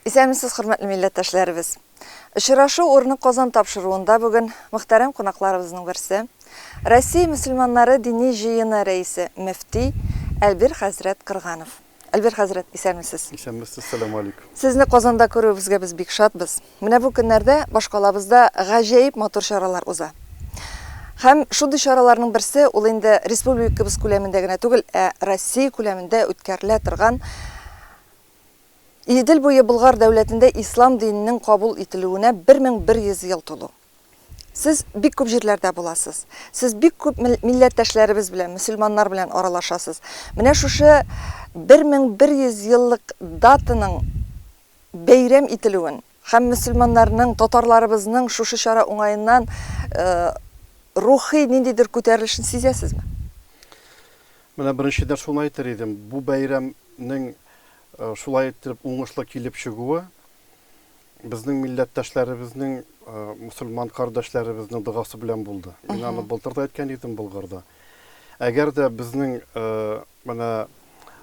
Исәнмесез, хөрмәтле милләттәшләребез! Очрашу урыны Казан тапшыруында бүген мөхтәрәм кунакларыбызның берсе, Россия мөселманнары дини җыены рәисе, мөфти Әлбир хәзрәт Кырганов. Әлбир хәзрәт, исәнмесез! Исәнмесез, сәлам алейкум! Сезне Казанда күрүебезгә без бик шатбыз. Менә бу көннәрдә башкалабызда гаҗәеп матур чаралар уза. Һәм шундый чараларның берсе, ул инде республикабыз күләмендә генә түгел, ә Россия күләмендә үткәрелә торган Идел буе Болгар дәүләтендә ислам диненең кабул ителүенә 1100 ел тулу. Сез бик күп җирләрдә буласыз. Сез бик күп милләттәшләребез белән, мөселманнар белән аралашасыз. Менә шушы 1100 еллык датаның бәйрәм ителүен һәм мөселманнарның, татарларыбызның шушы чара уңаеннан рухи ниндидер күтәрелешен сизәсезме? Менә беренчедән шуны әйтер идем, бу бәйрәмнең шулай иттереп уңышлы килеп чыгуы безнең милләттәшләребезнең, мөселман кардәшләребезнең догасы белән булды. Мин аны былтыр да әйткән идем Болгарда. Әгәр дә безнең менә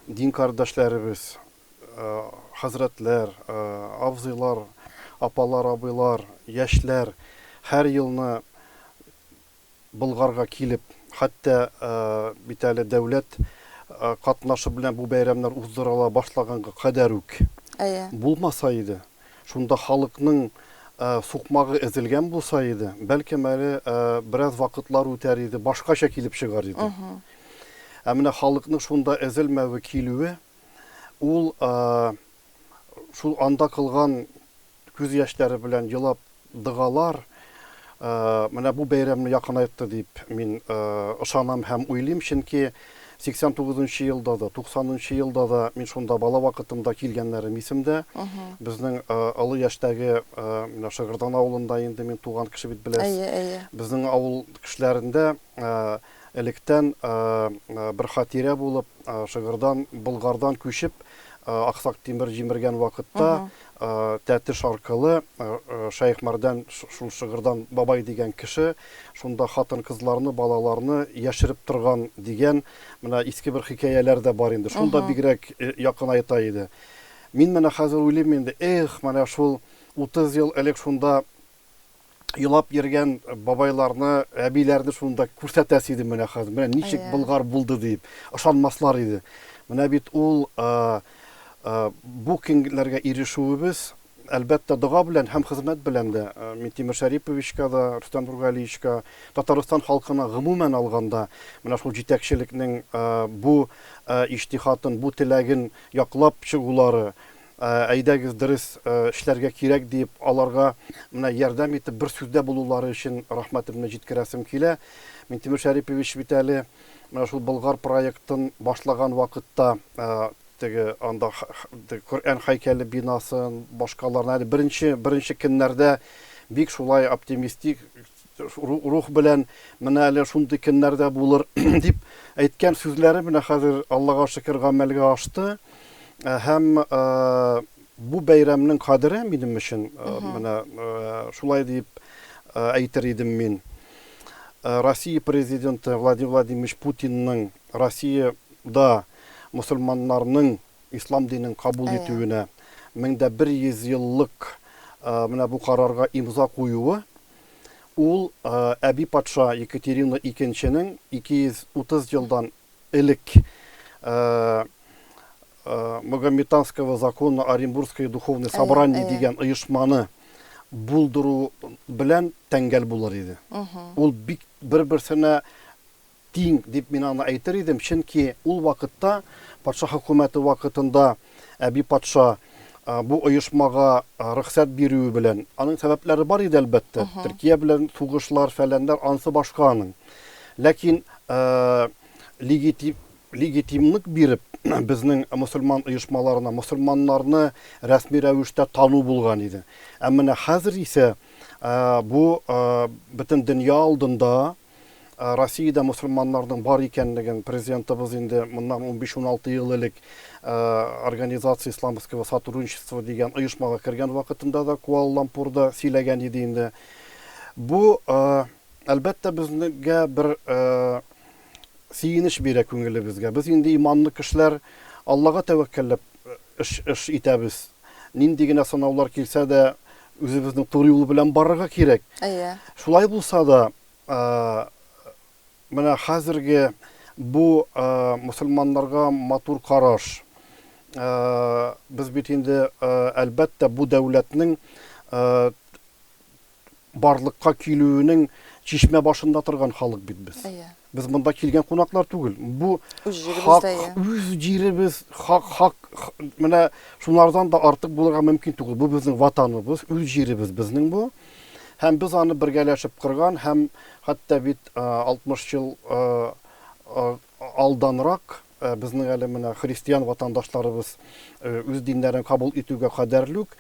дин кардәшләребез, хәзрәтләр, абзыйлар, апалар, абыйлар, яшьләр һәр елны Болгарга килеп, хәтта бит әле дәүләт катнашы белән бу бәйрәмнәр уздырыла башлаганга кадәр үк булмаса иде, шунда халыкның сукмагы эзелгән булса иде, бәлкем әле бераз вакытлар үтәр иде, башкача килеп чыгар иде. Ә менә халыкның шунда эзелмәве, килүе, ул шул анда кылган күз яшьләре белән елап догалар менә бу бәйрәмне якынайтты дип мин ышанам һәм уйлыйм, чөнки 89 нчы елда да, 90 нчы елда да мин шунда бала вакытымда килгәннәрем исемдә. Безнең олы яшьтәге менә Шыгырдан авылында инде мин туган кеше бит беләсез. Әйе, әйе. Безнең авыл кешеләрендә электән бер хатирә булып Шыгырдан, Болгардан күчеп Аксак Тимер җимергән вакытта Тәтеш аркылы Шәехмәрдән шул Шыгырдан бабай дигән кеше шунда хатын-кызларны, балаларны яшереп торган дигән менә иске бер хикәяләр дә бар инде. Шул да бигрәк якынайта иде. Мин менә хәзер уйлыйм инде, эх, менә шул 30 ел элек шунда елап йөргән бабайларны, әбиләрне шунда күрсәтәсе иде менә хәзер. Менә ничек Болгар булды дип, ышанмаслар иде. Менә бит ул бу көннәргә ирешүебез, әлбәттә, дога белән һәм хезмәт белән дә. Минтимер Шәриповичка да, Рөстәм Нургалиевичка, Татарстан халкына гомумән алганда, менә шул җитәкчелекнең бу иҗтихатын, бу теләген яклап чыгулары, Әйдәгез, дөрес эшләргә кирәк, диеп, аларга менә ярдәм итеп, бер сүздә булулары өчен рәхмәтемне җиткерәсем килә. Минтимер Шәрипович бит әле менә шул Болгар проектын башлаган вакытта, теге анда Коръән һәйкәле бинасын, башкаларны әле беренче, беренче көннәрдә бик шулай оптимистик рух белән, менә әле шундый көннәр дә булыр, дип әйткән сүзләре менә хәзер, Аллага шөкер, гамәлгә ашты. Һәм бу бәйрәмнең кадере минем өчен, менә шулай дип әйтер идем мин. Россия Президенты Владимир Владимирович Путинның Россиядә мөселманнарның ислам динен кабул итүенә 1100 еллык менә бу карарга имза куюы, ул әби патша Екатерина икенченең 230 елдан элек Магометанского закона Оренбургское духовное собрание дигән оешманы булдыру белән тәңгәл булыр иде. Ул бик бер-берсенә тиң дип мин аны әйтер идем, чөнки ул вакытта патша хөкүмәте вакытында әби патша бу оешмага рөхсәт бирүе белән, аның сәбәпләре бар иде әлбәттә, Төркия белән сугышлар, фәләннәр, анысы башка аның. Ләкин легитимлык биреп, безнең мөселман оешмаларына, мөселманнарны рәсми рәвештә тану булган иде. Ә менә хәзер исә бу бөтен дөнья алдында Россиядә мөселманнарның бар икәнлеген президентыбыз инде моннан унбиш-уналты ел элек Организация исламского сотрудничества дигән оешмага кергән вакытында да Куала-Лумпурда сөйләгән иде инде. Бу, әлбәттә, безгә бер сөенеч бирә күңелебезгә. Без инде иманлы кешеләр, Аллага тәвәккәлләп эш итәбез. нинди генә сынаулар килсә дә, үзебезнең туры юл белән барырга кирәк. Әйе. Шулай булса да, менә хәзерге бу мөселманнарга матур караш. Без бит инде, әлбәттә, бу дәүләтнең барлыкка килүенең чишмә башында торган халык бит без. Әйе. Без монда килгән кунаклар түгел. Бу үз җиребез хак, дә, әйе. Үз җиребез, хак, хак, менә шунардан да артык булырга мөмкин түгел. Бу безнең ватаныбыз, үз җиребез безнең бу. Һәм без аны бергәләшеп корган һәм хәтта бит 60 ел алданрак безнең әле менә христиан ватандашларыбыз үз диннәрен кабул итүгә кадәрлүк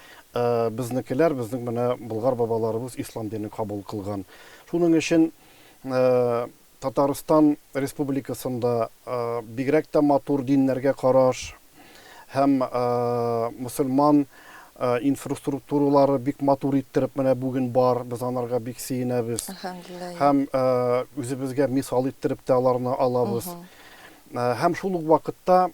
безнекеләр, безнең менә болгар бабаларыбыз ислам динен кабул кылган. Шуның өчен Татарстан Республикасында бигрәк тә матур диннәргә караш һәм мөселман инфраструктуралары бик матур иттереп менә бүген бар, без анарга бик сөенәбез. Әлхәмдүлилләһ. Һәм үзебезгә мисал иттереп тә аларны алабыз. Һәм шул ук вакытта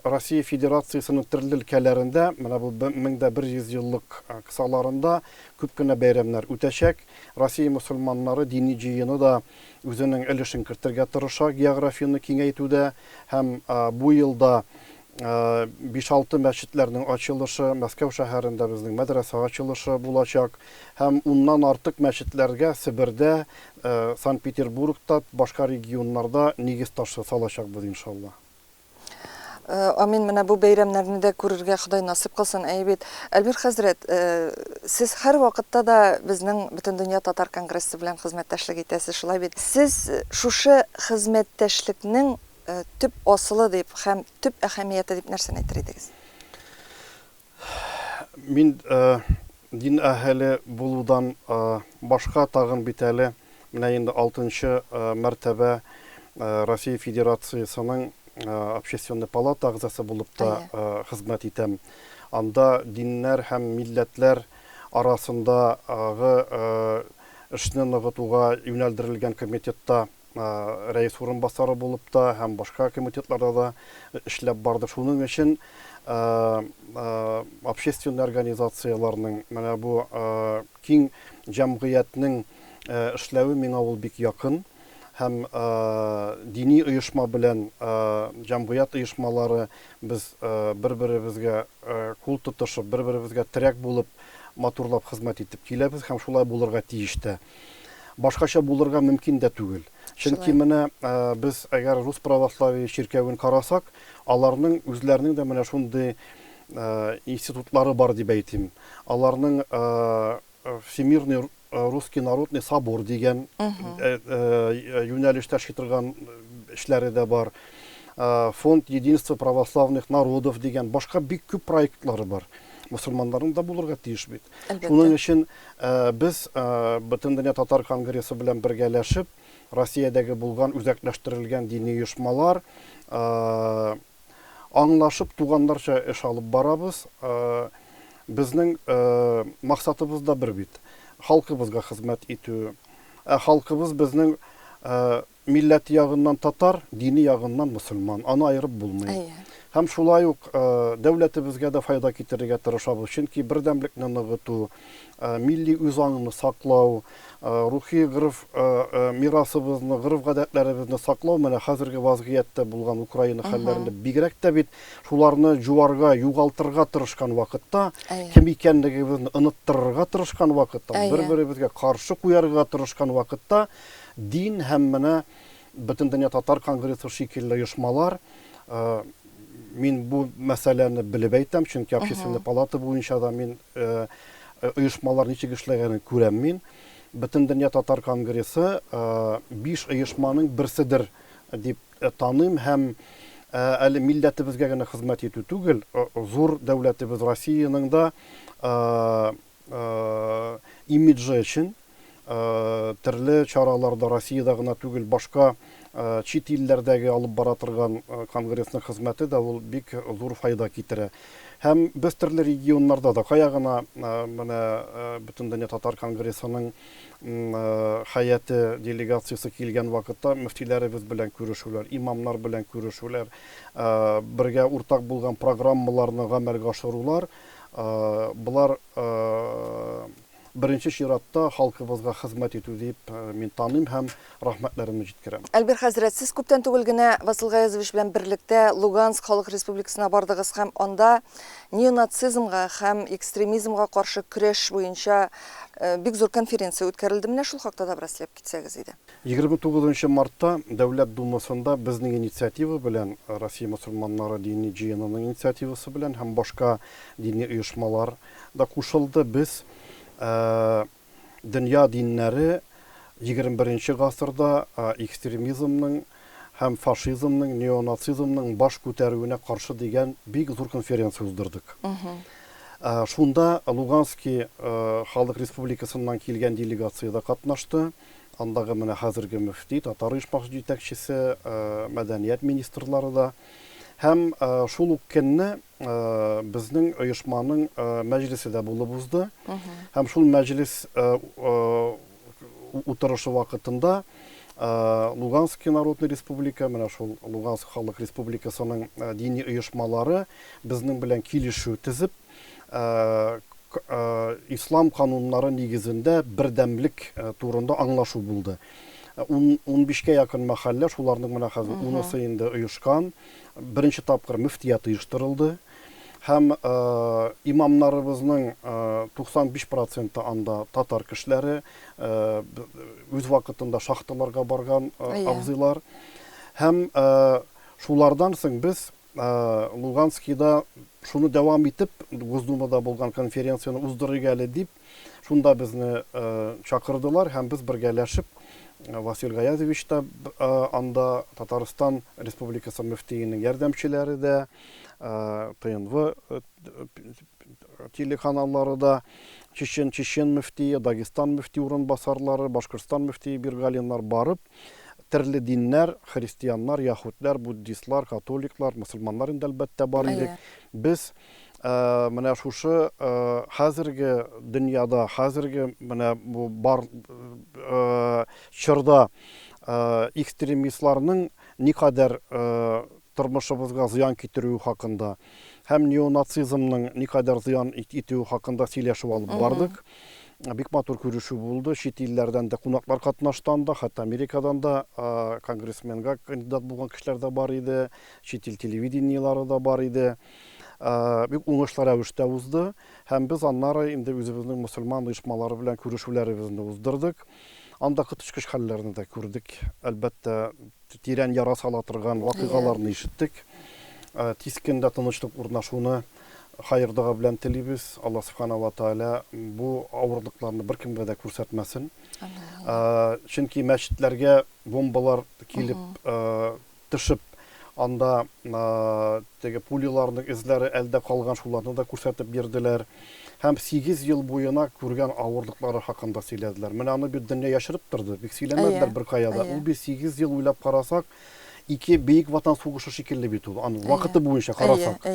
Россия Федерациясенең төрле өлкәләрендә, менә бу 1100 еллык кысаларында күп кенә бәйрәмнәр үтәчәк. Россия мөселманнары дини җыены да үзенең өлешен кертергә тырыша географияне киңәйтүдә һәм бу елда биш-алты мәчетләрнең ачылышы, Мәскәү шәһәрендә безнең мәдрәсә ачылышы булачак һәм уннан артык мәчетләргә Себердә, Санкт-Петербургта, башка регионнарда нигез ташы салачакбыз, иншалла. Амин, менә бу бәйрәмнәрне дә күрергә Ходай насыйп кылсын, әйе бит. Әлбир хәзрәт, сез һәрвакытта да безнең Бөтендөнья татар конгрессы белән хезмәттәшлек итәсез, шулай бит? Сез шушы хезмәттәшлекнең төп асылы дип һәм төп әһәмияте дип нәрсәне әйтер идегез? Мин дин әһеле булудан башка тагын бит әле менә инде алтынчы мәртәбә Россия Федерациясенең Общественный палата әгъзасы булып та хезмәт итәм. Анда диннәр һәм милләтләр арасындагы эшне ныгытуга юнәлдерелгән комитетта рәис урынбасары булып та һәм башка комитетларда да эшләп барды. Шуның өчен общественный организацияләрнең, менә бу киң җәмгыятьнең эшләве миңа ул бик якын. Һәм дини оешма белән җәмгыять оешмалары без бер-беребезгә кул тотышып, бер-беребезгә терәк булып, матурлап хезмәт итеп киләбез һәм шулай булырга тиеш тә. Башкача булырга мөмкин дә түгел. Чөнки менә без әгәр рус православие чиркәвен карасак, аларның үзләренең дә менә шундый институтлары бар дип әйтим. Аларның Всемирный русский народный собор дигән юнәлештә эшли торган эшләре дә бар. Фонд единства православных народов дигән башка бик күп проектлары бар. Мөселманнарның да булырга тиеш бит. Шуның өчен без Бөтендөнья татар конгрессы белән бергәләшеп, Россиядәге булган үзәкләштерелгән дини оешмалар аңлашып, туганнарча эш алып барабыз. Безнең максатыбыз да бер бит, халкыбызга хезмәт итү. Ә халкыбыз безнең Милләте ягыннан татар, дине ягыннан мөселман. Аны аерып булмый. Әйе. Һәм шулай ук дәүләтебезгә дә файда китерергә тырышабыз. Чөнки бердәмлекне ныгыту, милли үзаңны саклау, рухи гореф мирасыбызны, гореф-гадәтләребезне саклау менә хәзерге вазгыятьтә булган Украина хәлләрендә бигрәк тә бит шуларны җуарга, югалтырга тырышкан вакытта, кем икәнлегебезне оныттырырга тырышкан вакытта, бер-беребезгә каршы куярга тырышкан вакытта Дин һәм менә Бөтендөнья татар конгрессы шикелле оешмалар, мин бу мәсьәләне белеп әйтәм, чөнки общественный палата буенча да мин оешмалар ничек эшләгәнен күрәм мин. Бөтендөнья татар конгрессы биш оешманың берседер дип таныйм һәм әле милләтебезгә генә хезмәт итү түгел, зур дәүләтебез Россиянең дә имиджы өчен төрле чараларда Россиядә гына түгел, башка чит илләрдәге алып бара торган конгрессның хезмәте дә ул бик зур файда китерә. Һәм без төрле регионнарда да, кая гына менә Бөтендөнья татар конгрессының хәяте делегациясе килгән вакытта мөфтиләребез белән күрешүләр, имамнар белән күрешүләр, бергә уртак булган программаларны гамәлгә ашырулар. Болар беренче чиратта халкыбызга хезмәт итү дип мин таныйм һәм рәхмәтләремне җиткерәм. Әлбир хәзрәт, сез күптән түгел генә Васил Гаязович белән берлектә Луганск Халык Республикасына бардыгыз һәм анда неонацизмга һәм экстремизмга каршы көрәш буенча бик зур конференция үткәрелде. Менә шул хакта да бераз сөйләп китсәгез иде. 29 нчы мартта Дәүләт Думасында безнең инициатива белән, Россия мөселманнары дини җыенының инициативасы белән һәм башка дини оешмалар да кушылды, без дөнья диннәре 21 нче гасырда экстремизмның һәм фашизмның, неонацизмның баш күтәрүенә каршы дигән бик зур конференция уздырдык. Шунда Лугански Халык Республикасыннан килгән делегация дә катнашты. Андагы менә хәзерге мөфти, татар оешмасы җитәкчесе, мәдәният министрлары да. Һәм шул ук көнне безнең оешманың мәҗлесе дә булып узды. Һәм шул мәҗлес утырышы вакытында Луганский Народный Республика, менә шул Луганск Халык Республикасының дини оешмалары безнең белән килешү төзеп, ислам кануннары нигезендә бердәмлек турында аңлашу булды. Унбишкә якын мәхәллә, шуларның менә хәзер унысы инде оешкан. Беренче тапкыр мөфтият оештырылды. Һәм имамнарыбызның 95 проценты анда татар кешеләре, үз вакытында шахталарга барган абзыйлар. Һәм шулардан соң без Луганскида шуны дәвам итеп, Госдумада булган конференцияне уздырыйк әле дип, шунда безне чакырдылар һәм без бергәләшеп, Васил Гаязович та анда, Татарстан Республикасы мөфтиенең ярдәмчеләре дә, ТНВ телеканаллары да, Чечен, Чечен мөфтие, Дагестан мөфти урынбасарлары, Башкортстан мөфтие Биргалиннар барып, Төрле диннәр, христианнар, яһүдләр, буддистлар, католиклар, мөселманнар инде әлбәттә бар идек. Без менә шушы хәзерге дөньяда, хәзерге менә бу бар чорда экстремистларның никадәр тормышыбызга зыян китерүе хакында һәм неонацизмның никадәр зыян итүе хакында сөйләшү алып бардык. Бик матур күрешү булды. Чит илләрдән дә кунаклар катнашты анда, хәтта Америкадан да конгрессменга кандидат булган кешеләр дә бар иде, чит ил телевидениелары да бар иде. Бик уңышлы рәвештә узды. Һәм без аннары инде үзебезнең мөселман оешмалары белән күрешүләребезне уздырдык. Анда коточкыч хәлләрне дә күрдек. Әлбәттә, тирән яра сала торган вакыйгаларны ишеттек. Тиз көндә тынычлык урнашуны хәер-дога белән телибез. Алла Сүбхәнәһү вә Тәгалә бу авырлыкларны беркемгә дә күрсәтмәсен. Чөнки мәчетләргә бомбалар килеп төшеп, анда теге пуляларның эзләре әлдә калган, шуларны да күрсәтеп бирделәр. Һәм 8 ел буена күргән авырлыклары хакында сөйләделәр. Менә аны бит дөнья яшереп торды, бик сөйләмәделәр беркая да. Ул бит 8 ел уйлап карасак, ике Бөек Ватан сугышы шикелле бит ул, аны вакыты буенча карасак.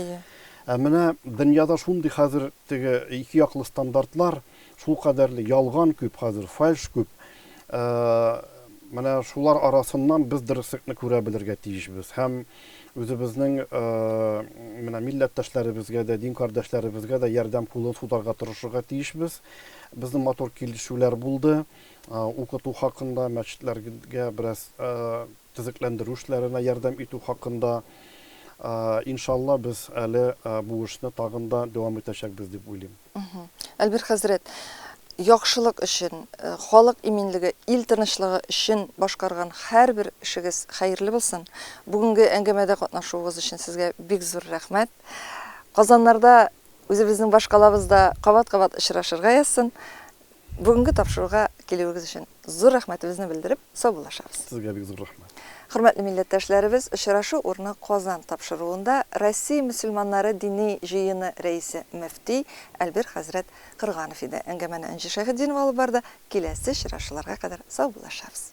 Ә менә дөньяда шундый хәзер теге ике яклы стандартлар, шул кадәрле ялган күп хәзер, фальш күп. Менә шулар арасыннан без дөреслекне күрә белергә тиешбез. Һәм үзебезнең менә милләттәшләребезгә дә, дин кардәшләребезгә дә ярдәм кулын сузарга тырышырга тиешбез. Безнең матур килешүләр булды. Укыту хакында, мәчетләргә бераз төзекләндерү эшләренә ярдәм итү хакында. Иншалла, без әле бу эшне тагын да дәвам итәчәкбез дип уйлыйм. Әлбир хәзрәт, яхшылык өчен, халык иминлеге, ил тынычлыгы өчен башкарган һәрбер эшегез хәерле булсын. Бүгенге әңгәмәдә катнашуыгыз өчен сезгә бик зур рәхмәт. Казаннарда, үзебезнең башкалабызда кабат-кабат очрашырга язсын. Бүгенге тапшыруга килүегез өчен зур рәхмәтебезне белдереп, саубуллашабыз. Сезгә бик зур рәхмәт. Хөрмәтле милләттәшләребез, Очрашу урыны Казан тапшыруында Россия мөселманнары дини җыены рәисе мөфти Әлбир хәзрәт Крганов иде. Әңгәмәне Энҗе Шәйхетдинова алып барды. Киләсе очрашуларга кадәр саубуллашабыз.